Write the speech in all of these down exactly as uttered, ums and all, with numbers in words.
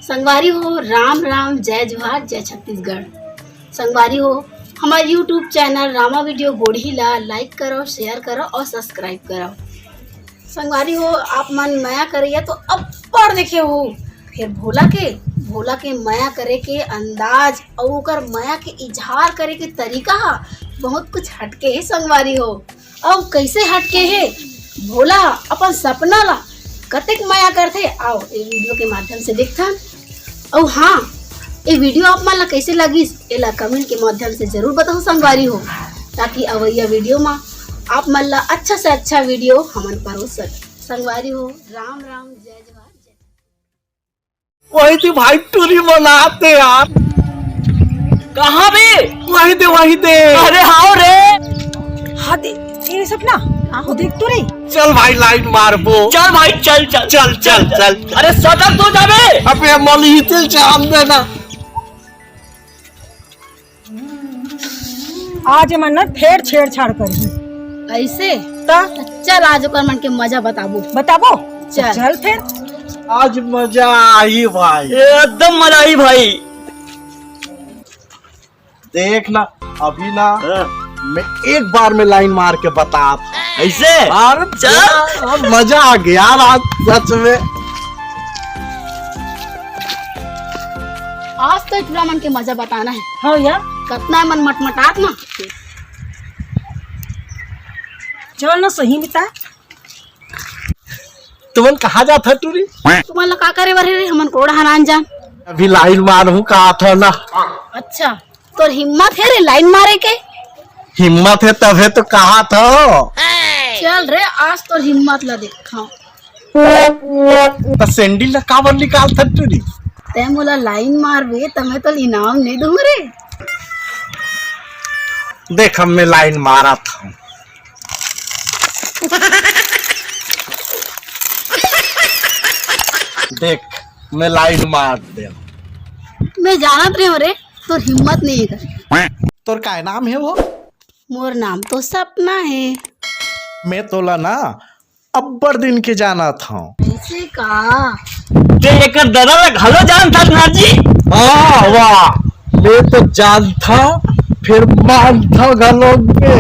संगवारी हो, राम राम, जय जोहार, जय छत्तीसगढ़। संगवारी हो, हमर YouTube चैनल रामा वीडियो गोड़ही ला like करो, share करो और subscribe करो। संगवारी हो, आप मन मया करइया तो अब्बड़ देखे हो, फिर भोला के, भोला के मया करे के अंदाज और ओकर मया के इजहार करे के तरीका ह बहुत कुछ हटके हे संगवारी हो। अउ कइसे हटके हे? भोला ह अपन सपना ला कतेक मया करथे, आओ ए वीडियो के माध्यम से देखथन। अउ हाँ, ए वीडियो आप मन ला कइसे लगिस, एला कमेंट के माध्यम से जरूर बताओ संगवारी हो, ताकि अवइया वीडियो मा आप मन ला अच्छा से अच्छा वीडियो हमन परोस सके। संगवारी हो, राम राम, जय जोहार, जय। वही थी भाई, टूरी बनाते यार। कहाँ बे? वही दे, वही दे। अरे हाव रे। हाँ दे, ये सपना। हाँ, हो देख तो रही। चल भाई, लाइन मारबो। चल भाई, चल, चल। चल, चल, चल। अरे सटक तो जाबे। अबे मलही तेल चाम देना। आज मन न फेर छेड़छाड़ करही। ऐसे? त? चल, आज ओकर मन के मजा बताबो। बताबो? चल। चल फेर। आज मजा आही भाई। एकदम मजा आही भाई। देख ना, अभी ना, हाँ। मैं एक बार में लाइन मार के बतात। ऐसे? अरे चल। यार, मजा आ गया यार आज सच में। आज तो टूरा मन के मजा बताना हे। हाँ यार। कतना मन मटमटात ना। चल ना सही में ता। तुमन कहाँ जात ह टूरी? तुमन ला का करे बर हे रे? हमन कोड़ा हरान जान। अभी लाइन मारहूँ कहा था ना। अच्छा, तोर हिम्मत हे रे लाइन मारे के? हिम्मत हे तभे तो कहा था। चल रे, आज तोर हिम्मत ला देखा। त सैंडल ला काबर निकालथस टूरी? तैं मोला लाइन मारबे त मैं तोला इनाम नइ दूं रे। देख, अब मैं लाइन मारत हूँ। देख, मैं लाइन मार दे। मैं जानत रहे हूँ रे, तोर हिम्मत नइ हे। तोर काय नाम हे वो? मोर नाम तो सपना हे। मैं तोला ना अब्बड़ दिन के जानत हंव। ऐसे का? ते एकर ददा ला घलो जानथस ना जी? हाँ, वाह, मैं तो जानथंव, फिर मानथंव घलो के।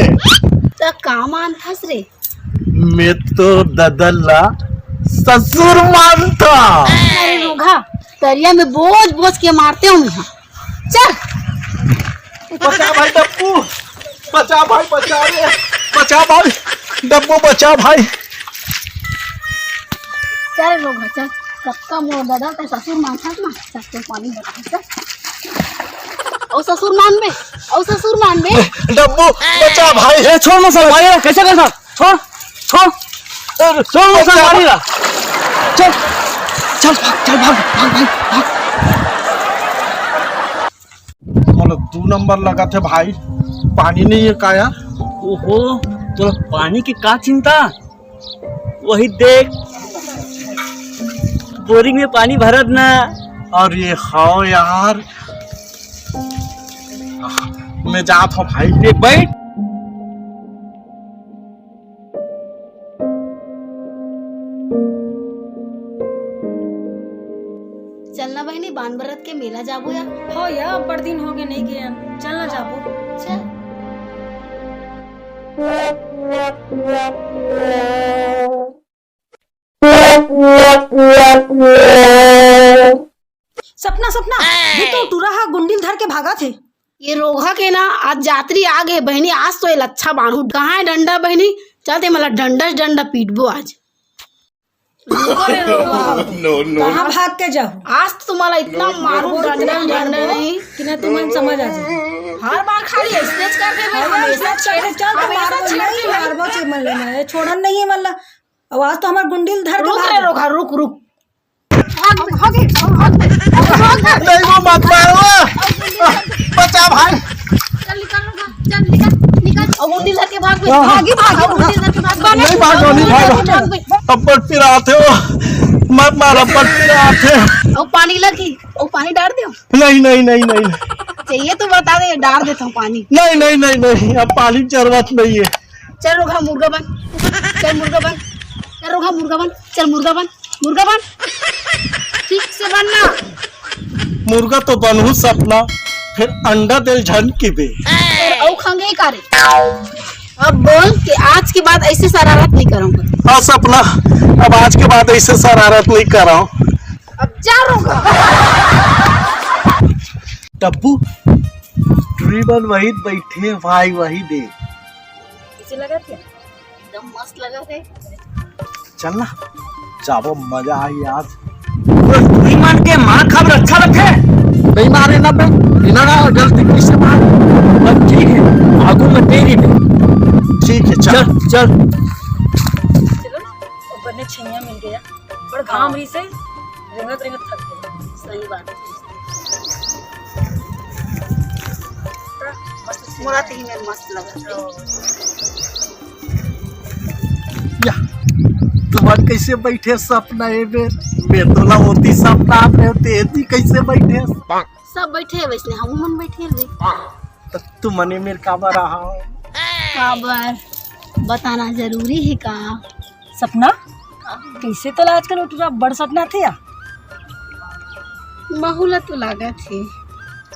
त का मानथस रे? मैं तो ददा ला ससुर मानथंव। अरे रोगहा, तरिया में बोज बोज के मारते हूँ मैं। चल। बचा भाई डब्बू, बचा भाई, बचा रे, बचा भाई, डब्बू बचा भाई। चल रोगहा, चल। सबका मोर ददा के ससुर मानथस ना, सबके पानी बता, चल। अउ ससुर मानबे, अउ ससुर मानबे। डब्बू बचा भाई। ए, छोड़ ना साला, भाई, कैसे करता? छोड़, छोड़। अरे, छोड़, वो बचा। संभाली ला। चल, चल, भाग, चल, भाग, भाग, भाग, भाग। मोला दू नंबर लगत हे भाई, पानी नइ हे का यार? ओहो, तोला पानी के का चिंता? वही देख, बोरिंग में पानी भरत ना। अरे हाँ यार, मैं जात हंव भाई। देख भाई, चल ना बहिनी, बान बरत के मेला जाबो या। हो या, अब्बड़ दिन होगे नइ गेन, चल ना जाबो। चल। सपना, सपना, देख तो टूरा हा गुंडिल धर के भागत हे। ये रोगहा के ना आज जातरी आ गे बहिनी, आज तो ये लच्छा बांधू। कहाँ हे डंडा बहिनी? चल ते मला डंडा से डंडा पीटबो आज। रुको रे रोगहा। No, no। कहाँ भाग के जाहू? आज तो तुम्हाला इतना मारू डंडा से डंडा नहीं कि ना तुमन समझ आ जाए। हर बार खाली ऐसे करते हैं, हमेशा ऐसे करते, चल तो हमेशा मारबो छेड़ते नहीं, हैं। मारबो छे मन लेना है, छोड़न नहीं है मन ला। अब आज तो हमार गुंडिल धर के रुक भाग रे गए। रोगहा, रुक, रुक। भाग, भाग, भाग, भाग। नहीं, वो मत मारो। बचा भाई। चल निकल रोगहा, चल निकल, निकल। अब गुंडिल धर के भाग बे। हाँ। भागी, भागी, अब गुंडिल धर के भाग बे। नहीं भागो, नहीं भागो। भाग बे। अब्बड़ पिरात हे वो। मत मार, अब्बड़ पिरात हे। अब पानी लगी, अब पानी डाल दो। नहीं, नहीं, नहीं, नहीं। चाहिए तो बता दे, डाल देता हूँ पानी। नहीं, नहीं, नहीं, नहीं, अब पानी की जरूरत नहीं है। चल रोगहा मुर्गा बन, चल मुर्गा बन, चल रोगहा मुर्गा बन, चल मुर्गा बन, मुर्गा बन, ठीक से बनना। मुर्गा तो बनहूं सपना, फेर अंडा देल झन किबे। फेर अउ खंगे का रे? अब बोल कि आज के बाद ऐसे शरारत नहीं करूंगा। हाँ सपना, अब आज के बाद ऐसे शरारत नहीं करंव। अब जा रोगा। टब्बू, टुरी मन वही बइठे, भाई वही दे। कइसे लगथे? एकदम मस्त लगथे। चल ना, जाबो, मजा आही आज। टुरी मन के मार खाब अच्छा लगथे। नहीं मारे ना बे, बिना ना गलती कइसे मार। बस ठीक हे, आगू में तेरी बे। ठीक हे, चल। चल, चल। चलो ना, ऊपर ने छैया मिल गया। बड़ घाम रही से, रेंगत रेंगत थक गए। सही बात हे। मोला तो ही में मस्त लगथे। या, तुमन कइसे बइठे सपना ए बेर? मैं तोला ओती सपना, मैं तेती कइसे बइठे? सब बइठे हे वइसने, हमू मन बइठे हन। त तुमन ए मेर काबर आहा? काबर? बताना जरूरी हे का? सपना, कइसे तोला आजकल ओ टुरा बड़ सपना आथे या? महू ला तो लागत हे।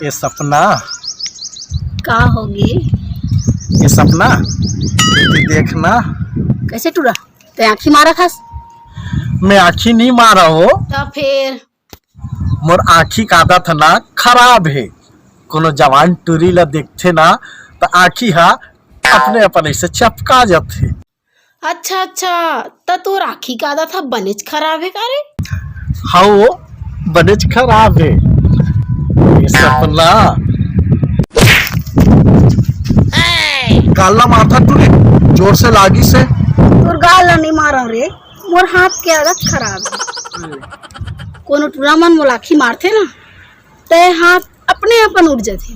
ए सपना। का होगे? ए सपना, एती देखना। कइसे टुरा? तैं आँखी मारत हस? मैं आँखी नहीं मारा हो। त फेर? मोर आँखी का आदत ह ना खराब हे। कोनो जवान टुरी ला देखथे ना, त आँखी हा अपने अपन अइसे चपका जाथे। अच्छा, अच्छा, त तोर आँखी का आदत ह बनेच खराब हे का रे? हव, बनेच खराब हे। ए सपना। गाल ला मारथा टुरी, जोर से लागिस हे। तोर गाल ला नहीं मारंव रे, मोर हाथ के आदत खराब हे। कोनो टुरा मन मोला आँखी मारथे ना, तय हाथ अपने अपन उठ जाथे।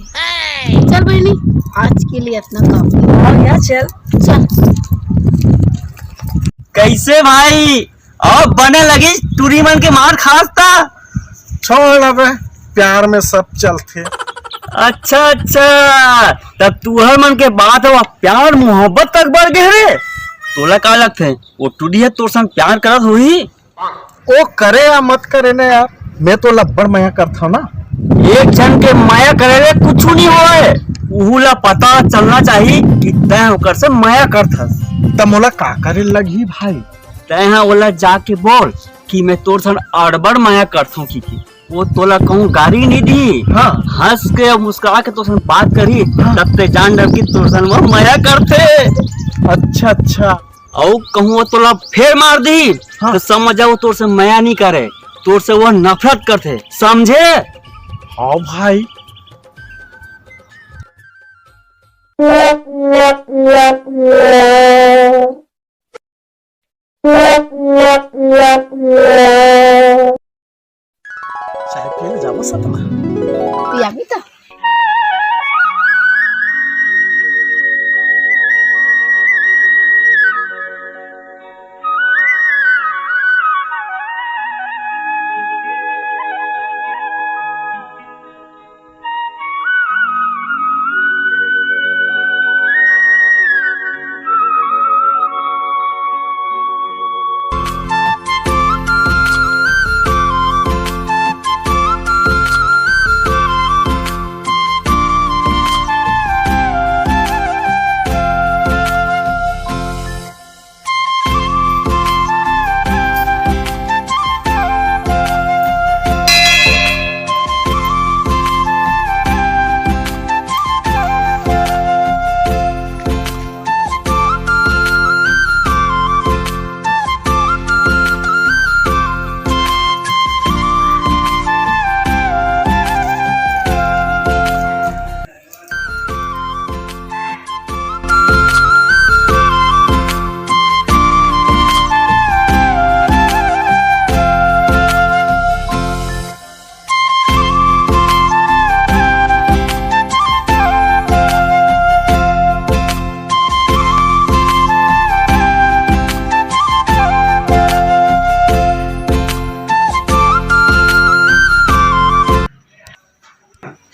चल बहिनी, आज के लिए अतना काफी। हाँ यार, चल। चल। कइसे भाई, अब बने लगिस टुरी मन के मार खास त? छोड़ अबे, प्यार में सब चलथे। अच्छा, अच्छा, त तुहर मन के बात हे, प्यार मोहब्बत तक बढ़ गे रे। तोला का लगथे, ओ टुरी ह तोर संग प्यार करत होही? ओ करे या मत करे ना यार, मैं तोला बड़ मया करथंव ना। एक झन के मया करे ले कुछु नहीं होय, उहू ला पता चलना चाही कि तैं ओकर से मया करथस। त मोला का करे लगही भाई? तैं हा ओला जाके बोल कि मैं तोर सन अड़बड़ मया करथंव कहिके। वो तोला कहूँ गारी नहीं दी। हाँ। हंस के अउ मुस्कुरा के तोर सन बात करही, हाँ। तब तैं जान डर कि तोर सन वो मया करथे। अच्छा, अच्छा। अउ कहूँ वो तोला फेर मार दी, हाँ। त समझ जा वो तोर से मया नहीं करे, तोर से वो नफरत करथे, समझे? हाँ भाई। चाय पिए ले जाबो सपना। पियाबी त?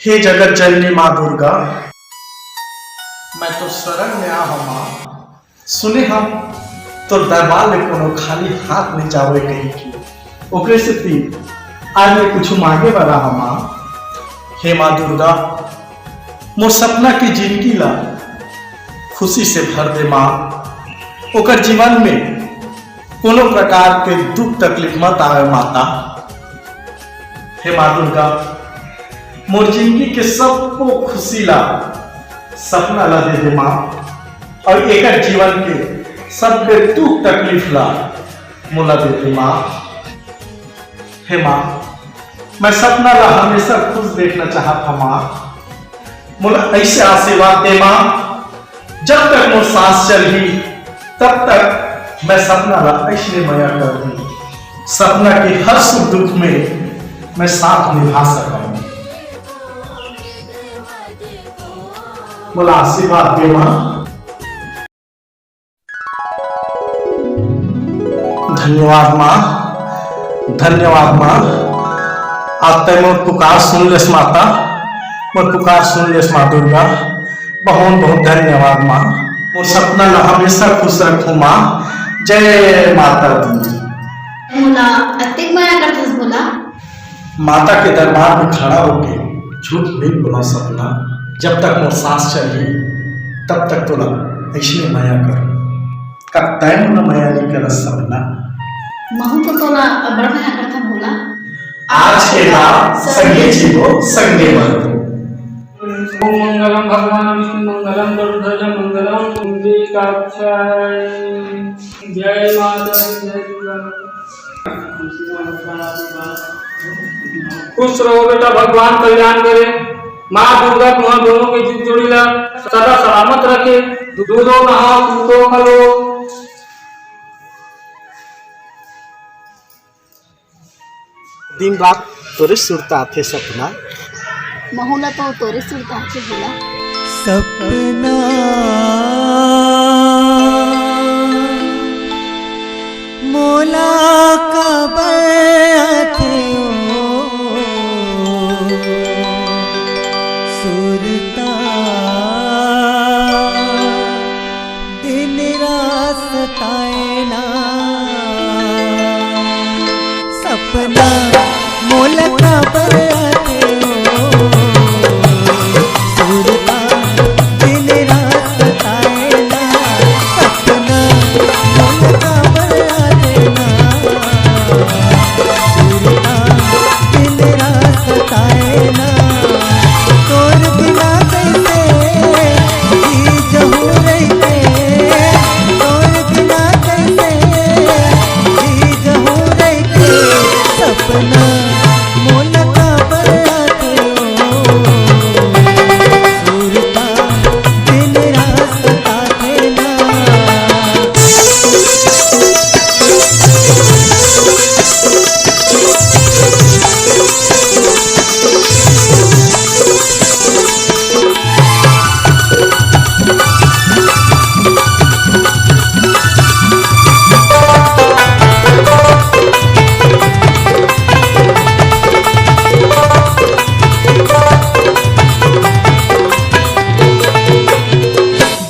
हे जगत जननी माँ दुर्गा, मैं तो शरण में आ हूँ माँ। सुने हंव, तोर दरबार ले कोनो खाली हाथ नइ जावय कहिके। ओकरे सेती आज मैं कुछु मांगे बर आहा माँ। हे माँ दुर्गा, मोर सपना के जिंदगी ला खुशी से भर दे माँ। ओकर जीवन में कोनो प्रकार के दुख तकलीफ मत आवे माता। हे माँ दुर्गा, मोर जिंदगी के सबको खुशी ला, सपना ला दे दे माँ, और एकर जीवन के सबके दुख तकलीफ ला मोला दे दे माँ। हे माँ, मैं सपना ला हमेशा खुश देखना चाहत हूँ माँ। मोला ऐसे आशीर्वाद दे माँ, जब तक मोर सांस चलही, तब तक मैं सपना ला ऐसने मया करहूँ। सपना के हर सुख दुख में मैं साथ निभा सकूँ। मोला आशीर्वाद दे माँ। धन्यवाद माँ, धन्यवाद माँ। आज तै मोर पुकार सुन लेस माता, मोर पुकार सुन लेस माँ दुर्गा। बहुत बहुत धन्यवाद माँ। मोर सपना ला हमेशा खुश रखहू माँ। जय माता दी। मोला अतेक मया करथस भोला। माता के दरबार में खड़ा होके झूठ नहीं बोला सपना। जब तक मोर सांस चलही, तब तक तोला ऐसने मया कर। का तै मोला मया नहीं करस सपना? महू तो तोला अब्बड़ मया करथन भोला। आज के बाद संगे जीवो, संगे मरो। ओम मंगलम भगवान विष्णु मंगलम गरुध्वज मंगलम पुंडरीकाक्षाय। जय माता दी, जय दुर्गा। खुश रहो बेटा, भगवान कल्याण करे। माँ दुर्गा तुम्हार दोनों के जुग जोड़ी ला सदा सलामत रखे। दूधो नहाओ, दूधो खलो। दिन रात तोरे सुरता आथे सपना। महू ला तो तोरे सुरता आथे भोला। सपना मोला काबर आथे ओ सुरता। दिन रात सताए ना, सपना मोला काबर आथे ओ सुरता। दिन रात सताए ना, सपना मोला काबर आथे ना, सुरता। दिन रात सताए ना, तोर बिना कैसे जी जहूँ रहिके, तोर बिना कैसे जी जहूँ रहिके, सपना मोला काबर आथे ओ सुरता। दिन रात सताथे ना।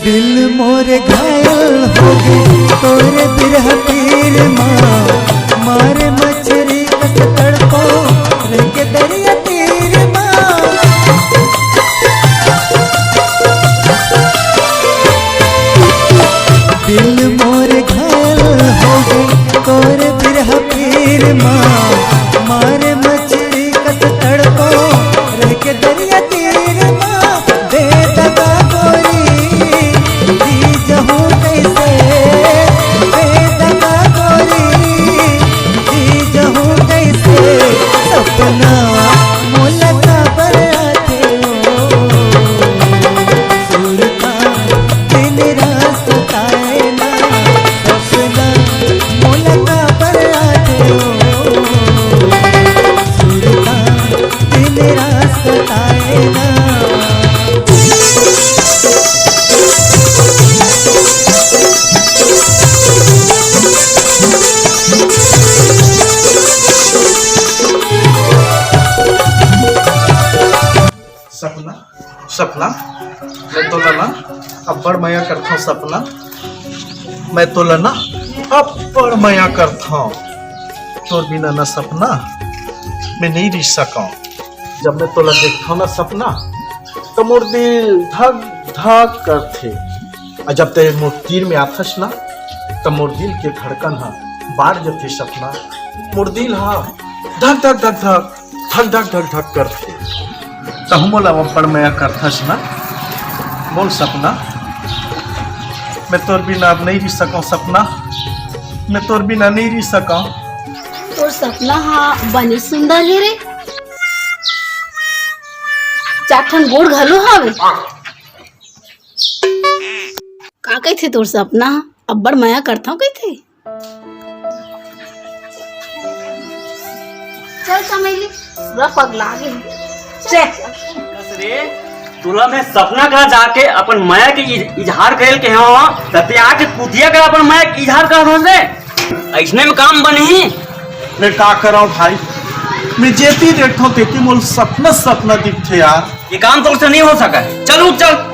दिल मोर घायल होगे तोर बिरह पीर मा, मारे मछरी कस तड़पो रहिके दरिया तीर मा। दिल मोर घायल होगे तोर बिरह पीर मा, मारे मछरी कस तड़पो रहिके दरिया तीर मा। बेदगा गोरी जी जहूँ कैसे, बेदगा गोरी जी जहूँ कैसे, सपना मोला काबर आथे ओ सुरता। दिन रात सताए ना, सपना मोला काबर आथे ओ सुरता। दिन रात सताए ना। सपना, सपना, मैं तोला ना अब्बड़ मया करथौं सपना, मैं तोला ना अब्बड़ मया करथौं। तोर बिना ना सपना मैं नहीं रह सकौं। जब मैं तोला देखथव ना सपना, त मोर दिल धक धक करथे। अउ जब तैं मोर तीर में आथस ना, त मोर दिल के धड़कन ह बाढ़ जथे सपना। मोर दिल ह धक धक धक धक धक धक धक धक करथे। तहूँ मोला अब्बड़ मया करथस ना? बोल सपना, मैं तोर बिना अब नइ रहि सकंव सपना, मैं तोर बिना नइ रहि सकंव। तोर सपना हा बने सुंदर हे रे। चार ठन गोड़ घलो हावे। का कहिथे तोर सपना? अब्बड़ मया करथंव कहिथे। चल चमेली, पूरा पगला गे। चल। बस रे, तोला मैं सपना करा जाके अपन मया के इज-, इजहार करे ल कहे हंव, त तैं आके कुतिया करा अपन मया के इजहार करत हस रे। अइसने में काम बनही? मैं का करंव भाई, मैं जेती देखथंव तेती मोला सपना सपना दिखथे यार। ये काम तोर से नइ हो सकय। चल उठ चल।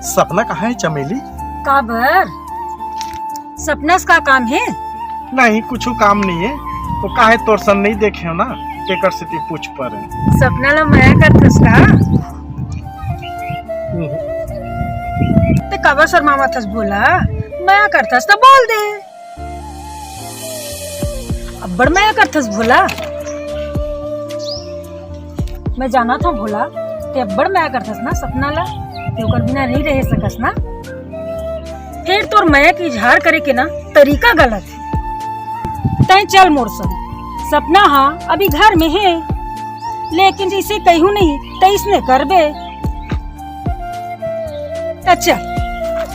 सपना कहाँ हे चमेली? काबर? सपना से का काम हे? नहीं, कुछू काम नइ हे। वो काहे तोर सन नइ देखे हंव ना, तेकर सेती पूछ परेंव। सपना ला मया करथस का? हम्म। तैं काबर शर्मावत हस भोला? मया करथस त बोल दे। अब्बड़ मया करथस भोला। मैं जानत हंव भोला, तैं अब्बड़ मया करथस ना सपना ला, तैं ओकर बिना नइ रहे सकस ना। फेर तोर मया के इजहार करे के ना तरीका गलत हे। तैं चल मोर संग, सपना हा अभी घर में हे, लेकिन जइसे कहिहूं नहीं तइसने करबे। त चल।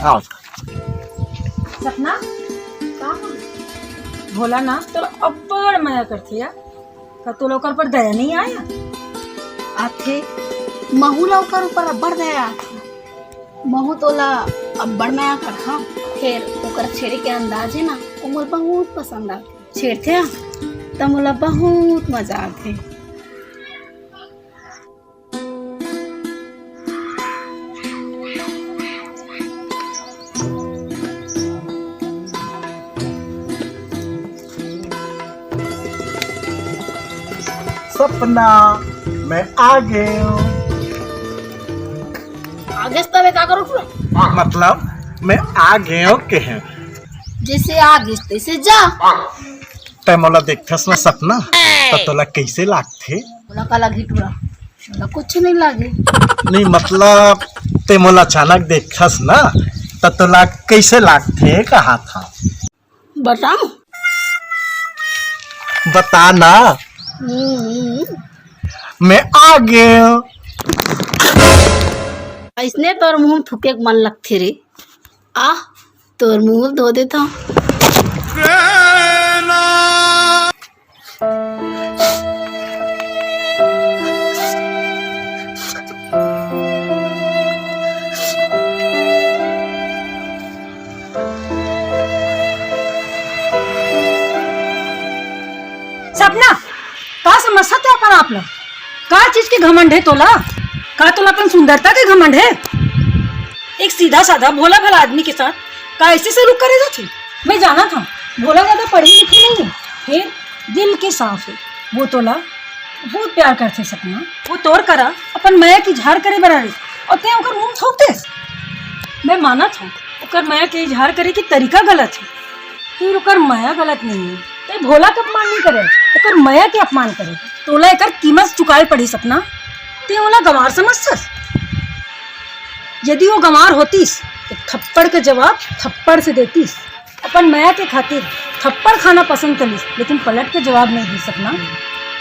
हाँ। सपना, का हो? भोला ना तोला अब्बड़ मया करथे यार, का तोला ओकर पर दया नइ आय? आथे, महू ला ओकर ऊपर अब्बड़ दया आथे। महू तोला अब्बड़ मया करथंव, फेर ओकर छेड़े के अंदाज हे ना, वो मोला बहुत पसंद आथे। छेड़थे ना, त मोला बहुत मजा आथे। सपना, मैं आ गेंव। आ गेस तबे का करो पूरा? मतलब, मैं आ गेंव कहेंव। जइसे आ गेस तइसे जा। तैं मोला देखथस ना सपना, त तोला कइसे लागथे? मोला का लगही टूरा? मोला कुछ नइ लागे। नहीं, मतलब, तैं मोला अचानक देखथस ना, त तोला कइसे लागथे, कहत हंव। बताऊं? बता ना। हम्म। मैं आ गेंव। अइसने तोर मुंह में थूके के मन लगथे रे। आ, तोर मुंह धो देथंव। सपना, का समझथस तैं अपन आप ला? का चीज के घमंड हे तोला? का तोला अपन सुंदरता के घमंड हे? एक सीधा साधा भोला भाला आदमी के साथ का अइसे सलूक करे जाथे? मैं जानत हंव, भोला ज्यादा पढ़े लिखे नइ हे, फेर दिल के साफ हे। वो तोला बहुत प्यार करथे सपना। वो तोर करा अपन मया के इजहार करे बर आए, अउ तैं ओकर मुंह थूक देस। मैं मानत हंव, ओकर मया के इजहार करे के तरीका गलत हे, फेर ओकर मया गलत नइ हे। तैं भोला के अपमान नइ करे, ओकर मया के अपमान करे। तोला एकर कीमत चुकाए पड़ही सपना। तैं ओला गंवार समझथस? यदि वो गंवार होतिस, त थप्पड़ के जवाब थप्पड़ से देतिस। अपन मया के खातिर थप्पड़ खाना पसंद कर लिस, लेकिन पलट के जवाब नइ दे सपना।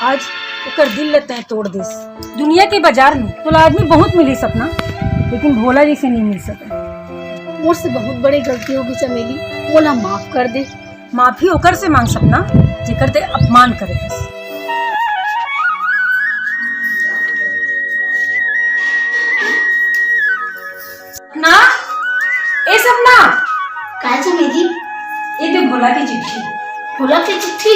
आज ओकर दिल ल तैं तोड़ देस। दुनिया के बाजार में तोला आदमी बहुत मिलही सपना, लेकिन भोला जइसे नइ मिल सकय। मोर से बहुत बड़े गलती होगे चमेली, मोला माफ कर दे। माफी ओकर से मांग सपना, जेकर तैं अपमान करे हस। सपना, ए सपना। काय चमेली? ए दे भोला के चिट्ठी। भोला के चिट्ठी?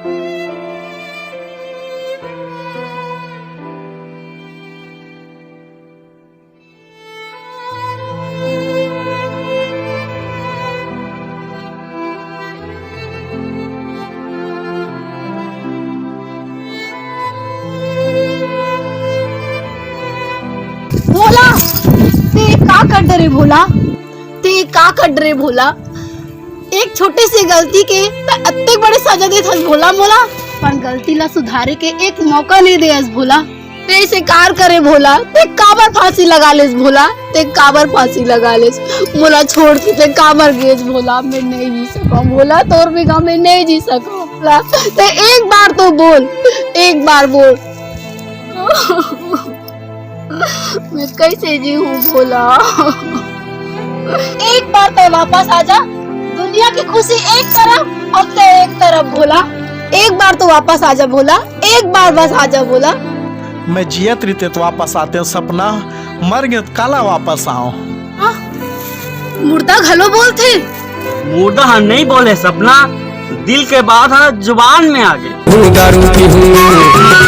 भोला, ते का कर डरे भोला? ते का कर डरे भोला? एक छोटे से गलती के त अतेक बड़े सजा देत हस भोला मोला, पर गलती ला सुधारे के एक मौका नइ दे हस भोला। ते ऐसे कार करे भोला, ते काबर फांसी लगा लेस भोला, ते काबर फांसी लगा लेस? मोला छोड़ के ते काबर गेस भोला? मैं नइ जी सकंव भोला, तोर बिना मैं नइ जी सकंव भोला। ते एक बार तो बोल, एक बार बोल। मैं कैसे जीऊं भोला? एक बार तो वापस आ जा, दुनिया की खुशी एक तरफ और ते एक तरफ भोला। एक बार तो वापस आ जा भोला, एक बार बस आ जा भोला। मैं जियत रहितेंव त वापस आतेंव सपना, मर गेंव त काला वापस आंव? हाँ? मुर्दा घलो बोलथे? मुर्दा ह नइ बोले सपना, दिल के बात ह जुबान में आ गे। हूँ दारू पीहूँ,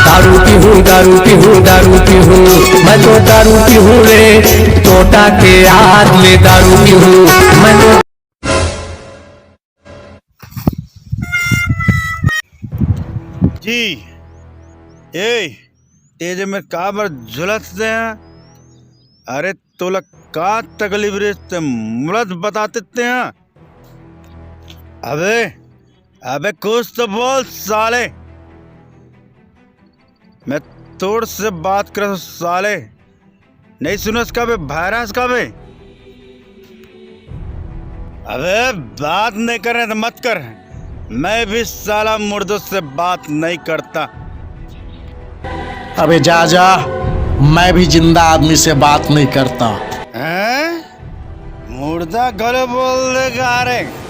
दारू पीहूँ, दारू पीहूँ, दारू पीहूँ। मैं तो दारू पीहूँ रे, तोता के याद में दारू पीहूँ। मैं तो जी, ए, तेरे में काबर झुलसते हैं? अरे तोला का तकलीफ रे, ते मुलत बता देते हैं। अबे, अबे कुछ तो बोल साले। मैं तोर से बात कर साले। नहीं सुनस का बे, भैरस का बे। अबे बात नहीं करने तो मत कर। मैं भी साला मुर्दों से बात नहीं करता। अबे जा जा, मैं भी जिंदा आदमी से बात नहीं करता। हैं? मुर्दा घलो बोल देगा रे।